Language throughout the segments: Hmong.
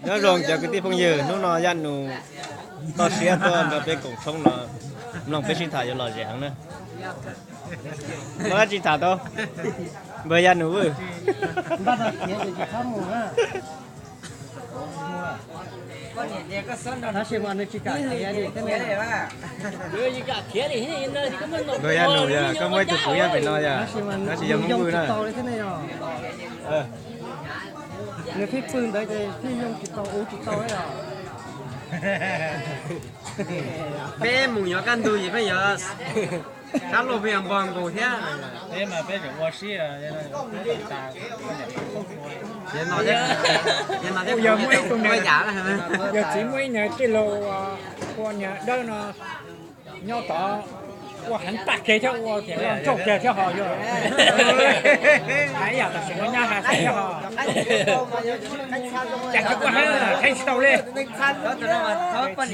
Nyob zoo cov kwv tij phooj ywg, hnub no Yaj Nus toj siab tuaj nrog peb koom tshoob no, mloog peb sib tham yuav lom zem heev na. Muaj dab tsi tham tau? Npawg Yaj Nus, npawg Yaj Nus yog koj muaj ib tug kwv nyob pem no yog, tab sis yog Hmoob Vwj na. Nws pheej pw ntawd ces pheej yoog tsis tau, ua tsis tau os. Peb mus yuav kaj ntug ces pheej yuav sab luaj, pheej yuav npog nqus thiab. Peb mas peb tseem ua sib, yog muaj ib tug, yog txiv muaj ib niag tij laug ua niag dawb no nyob tod, ua heev tag kev thiab, ua tias los ntsauj kiag thiab ho yog. Hais ib yam tam sim no nyab hais thiab ho. Cas tsis ua heev, theej tsis tau li. Tsis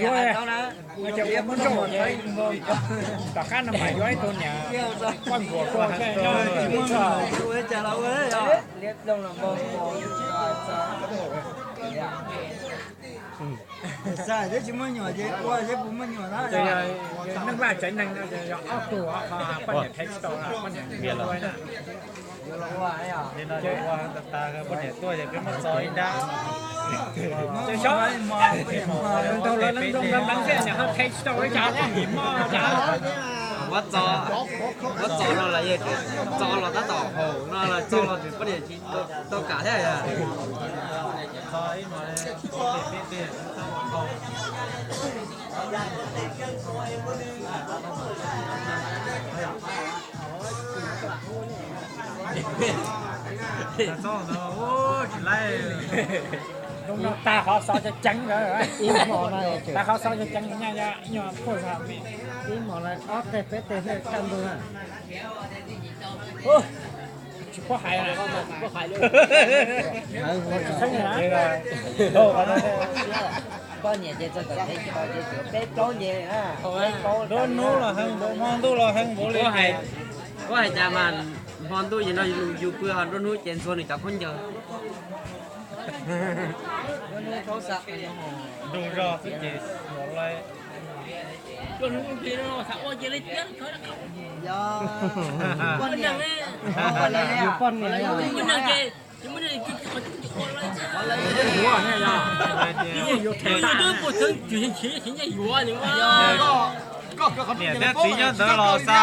ua, ua cas ua muab ntsauj ces tom qab no mas yuav ib tug niam poj nkuas tuaj nyob tsis muaj txog. Neej Vaj tsev neeg no ces yog ob tug, poj niam theej tsis tau, poj niam ua na. Poj niam tuaj ces peb muab txo ib nrab. Ces xyov, ntaug lawv leej nploog leej npleev xwb, niam ho theej tsis tau ib co, mob ntag. Muab txo, muab txo no los yog txo los tab tom haum no los txo los tsis poj niam tsis tau kam thiab. Zoo no tag qhov xov ceev ceev ntawd, tag qhov xov ceev ceev nyaj nyaj nyuag puag zog. Ib hmos lawv ob teg peb teg thiaj kaj ntug na. Tsis paub hais, tsis paub hais li. Poj niam ces txog tom tsev tsis tau ces peb plaub nce na. Nruab hnub los heev npaum, hmo ntuj los heev npaum li. Kuv hais cas mas hmo ntuj ces no yus pw, ho nruab hnub ces ntxhua nws cov khaub ncaws. Nrug zog xwb ces ua li. Yus poj niam, niam thiab txiv nyob ntawd los xa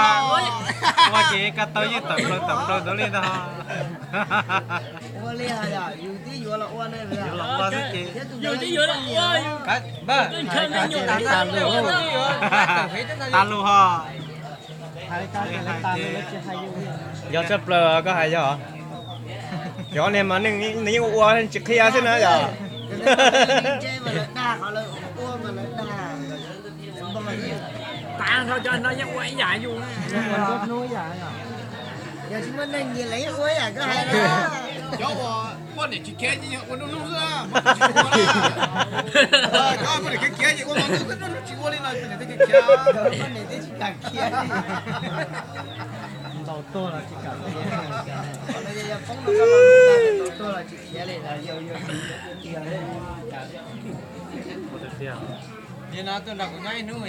ua ces ko taw yeej tawm plaws tawm plaws ntawd li ntag. Ua li, yus twb yuav los ua ne, yuav los ua xwb ces. Yus twb yuav los ua, tas lus ho. Yog tshaj plaws koj hais yog. Cov niag mas nws yeej ua ua tsis qhia xwb na yog. Tag nrho cov no yeej ua ib yam yus. Yog tsis muaj neeg nyiam lawv yeej ua ib yam koj hais na. Cov uas poj niam tsis khiav ces ua nruab hnub xwb, cov poj niam khiav khiav ces ua nruab hnub xwb, nruab hnub tsis ua li no, poj niam twb khiav, poj niam twb tsis kam khiav. Ntaus tuag los tsis kam khiav, yog poob rau koj los ntaus tuag los tsis khiav li. Nim no tuaj nrog kuv nyob ib hnub,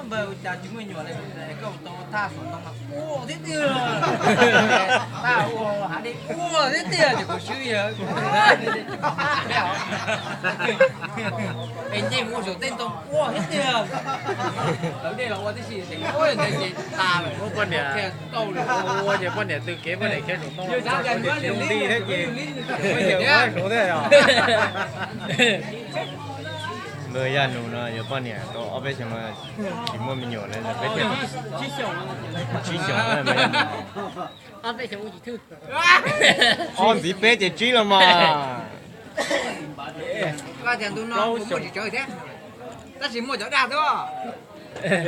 npawg ua cas tsis muaj nyuam li, koj tau thaj saum ntoo mas ua thiab tiag, thaj ua hav dej ua thiab tiag, ces kuv swb yawg. Es nce mus saum tej ntoo ua thiab tiag, tawv dej los ua tib si, ua ntawd ces tas lawm. Muab poj niam tau ua ces poj niam tw kev, poj niam khiav saum ntoo, tsis zoo li thiab ces poj niam ua saud thiab yog. Npawg Yaj Nus no yuav poj niam tau ob peb xyoos no tsis muaj me nyuam li, peb thiaj tsib xyoos. Ob ntxiv peb ces tsib los mas. Koj tias ntu no muaj tsis tsawg thiab, tab sis muaj cov dag xwb.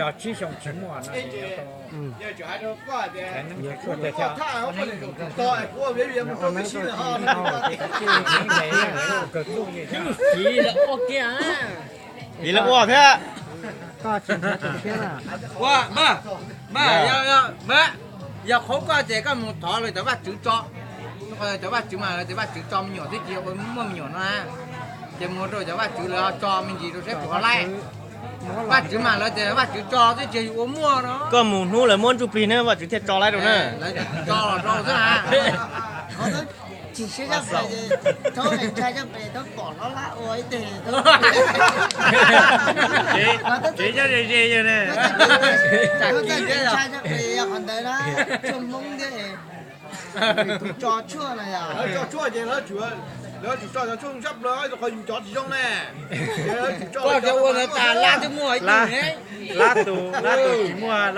Yog tsib xyoos tsis muaj no ces yuav tau Vim lawv ua thiab. Ua, npawg, npawg, yog qhov koj ces koj mus thov lawv cov vaj tswv tso. Cov vaj tswv mas lawv tias vaj tswv tso me nyuam twb tsis ua muaj me nyuam no na. Ces mus rau cov vaj tswv lawv tso me ntsis rau seb puas laib. Vaj tswv mas lawv tias vaj tswv tso twb tsis ua muaj no. Koj mus hnub lawv muab ntsuj plig na vaj tswv thiaj tso laib rau na. Lawv tso los rau xwb na. Tsis sib zaj pes, thaub ntshai zaj pes thaub pom hlob lab ua ib teg. Tsev nyob ze ze yog ne. Ntshai zaj pes qhov ntawd na, tshuaj Hmoob thiab. Tus tso tshuaj na yog. Lawv tso tshuaj ces lawv tsum tso cov tshuaj zoo sab plaws rau qhov yus cov tsis zoo ne. Koj cov ua ntawd tas lab twb muaj ib tug ne. Lab tus, lab tus tsis muaj,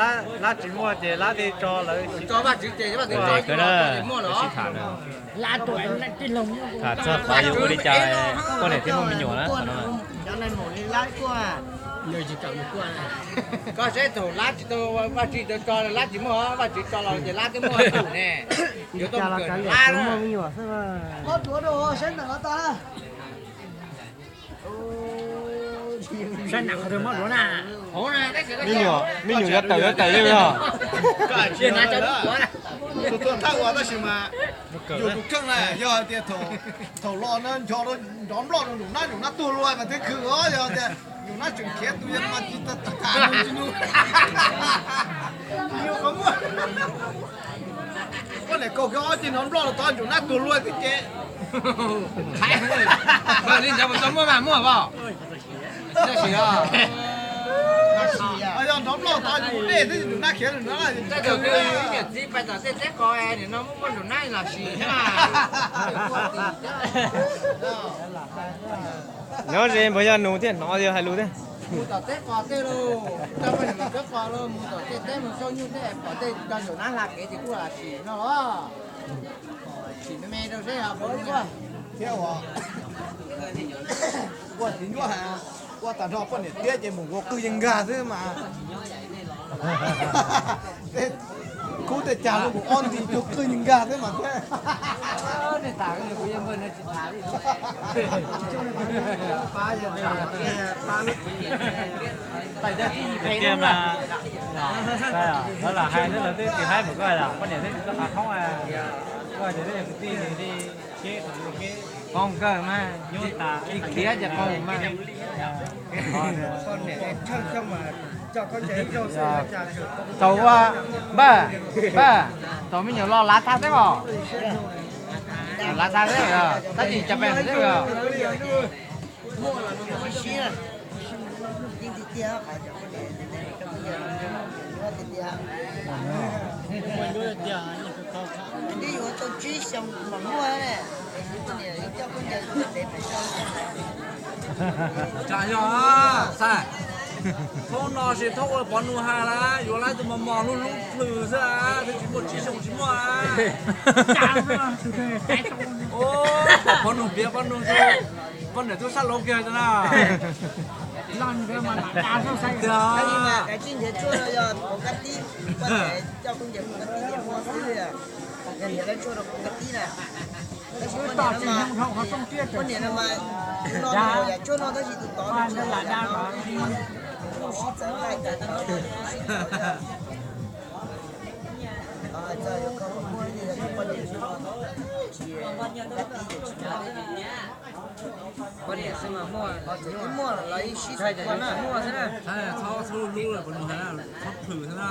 lab tsis muaj ces lab thiaj tso lawv. Tso vaj tswv ces vaj tswv tso muaj lawm. Tham txog qhov yuav ua li cas poj niam thiaj muaj me nyuam na. Koj saib thaum lab tsis tau vaj tswv tso, lab tsis muaj, vaj tswv tso los ces lab twb muaj tus ne. Yuav tau kawm lab na. Mob duav rau saib ntawm no tag. Saib ntawm qhov twg mob duav na. Me nyuam, me nyuam yuav tawm yuav tawm li os. Tuaj thaj ua tab sis mas yus tus kheej na yog hais tias thaum los no nco nrov nploj rau nraum nab, nraum nab tuag luaj mas thiaj khwv os. Yog tias nraum nab tseem khiav tus yog mas tsis tas tas nug tsis nug. Poj niam kaug kiag ob ceg nrov nploj rau tod nraum nab tuag luaj thiab ces. Li ntawd puas tau muaj mas muaj os. Yog nrov nploj tod yus dej thiab nraum nab khiav nraum nab. Niam txiv pais tom tej teb qos nim no muaj muaj nraum nab los sis thiab. Nyob ze npawg Yaj Nus thiaj hnov yog hais lus thiab. Mus tom teb qos tej los, coj poj niam mus teb qos los mus tom tej teb mus xauj nyuj tej pom tej cov nraum nab hla kev ces kuj sim no los. Sim me me rau seb ho thiab ua, ua tsis nyuaj, ua tag nrho poj niam tiab ces mus ua qwj yeej nkag xwb mas. Khub tej cag lub mus ob nti cuag qwj yeej nkag xwb mas thiab. Tiag mas, lawv lam hais xwb lawv twb tsis haib mus koj yog poj niam twb tsis txoj qab thoob, koj ces twb yog kwv tij li, qoo kawg mas, nyuj tas ib khiav ces qoo mas. Thaum ua, npawg, npawg, thaum me nyuam los lav tag xwb os. Lav tag xwb, tab sis cas pes xwb os. Yeej tiag tiag, tiag yuav tau tsib xyoos mam muaj ne. Cov yog, Xais, thoob no sis thoob ua Pov Nus hais lawm, yuav lawv tus mos mos hlub hlub plhws xwb, twb tsis muaj tsib xyoos tsis muaj. Pom Pov Nus piav Pov Nus, poj niam twb sab laub kiag na. Tiag. Poj niam xwb mas muaj, muaj los ib sij thaij muaj xwb na. Txhob hlub hlub, txhob plhws xwb na.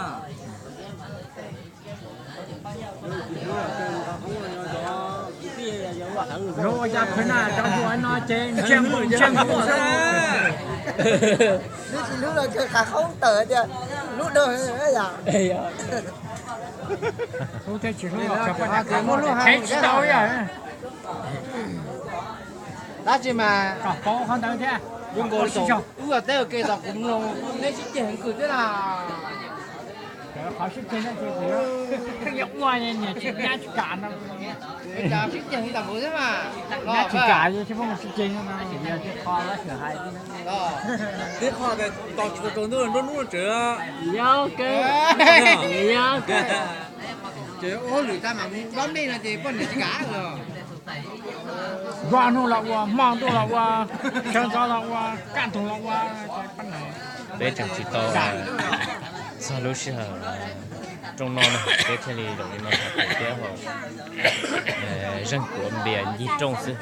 Lub ua cas pheej na cov hluas no ces ntsia npaum ntsia npaum xwb. Lub tsis hlub los kawg qab qoob tawm tias hlub dhau yom. Hlub thiab tsis hlub los kawg poj niam qab qoob tsev tsis tau yom. Tab sis mas kom paub qhov ntawd thiab. Zoo nkaus li wb ua teb ua ke tau kuv mloog neb sib ceg heev kawg thiab na. Qhov sib ceg no ces kuv yeej ua niam tsis nyab tsis kam no. Sib ceg heev tau kuv thiab mas. Nyab tsis kam ces tsis pub sib ceg no, yog tib qho lab sawm hais. Tib qho tos tsis tau tsaus ntuj nruab hnub tseem. Yog kawg, yog kawg. Ces ua hauj lwm tag mam mus dob nplej no ces poj niam tsis kam los. Nruab hnub los ua, hmo ntuj los ua, sawv ntxov los ua, kaj ntug los ua. Peb tseem tsis tau, Txog lub sij hawm rooj noj no peb thiaj li zaum li no tham pem thiab ho zeeg kuav npias ncig rooj xwb.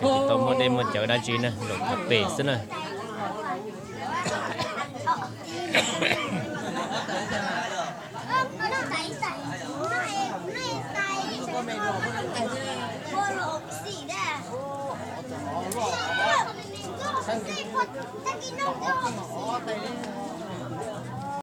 Tsis tau muaj dej muaj cawv dab tsi na, zaum tham pem xwb na.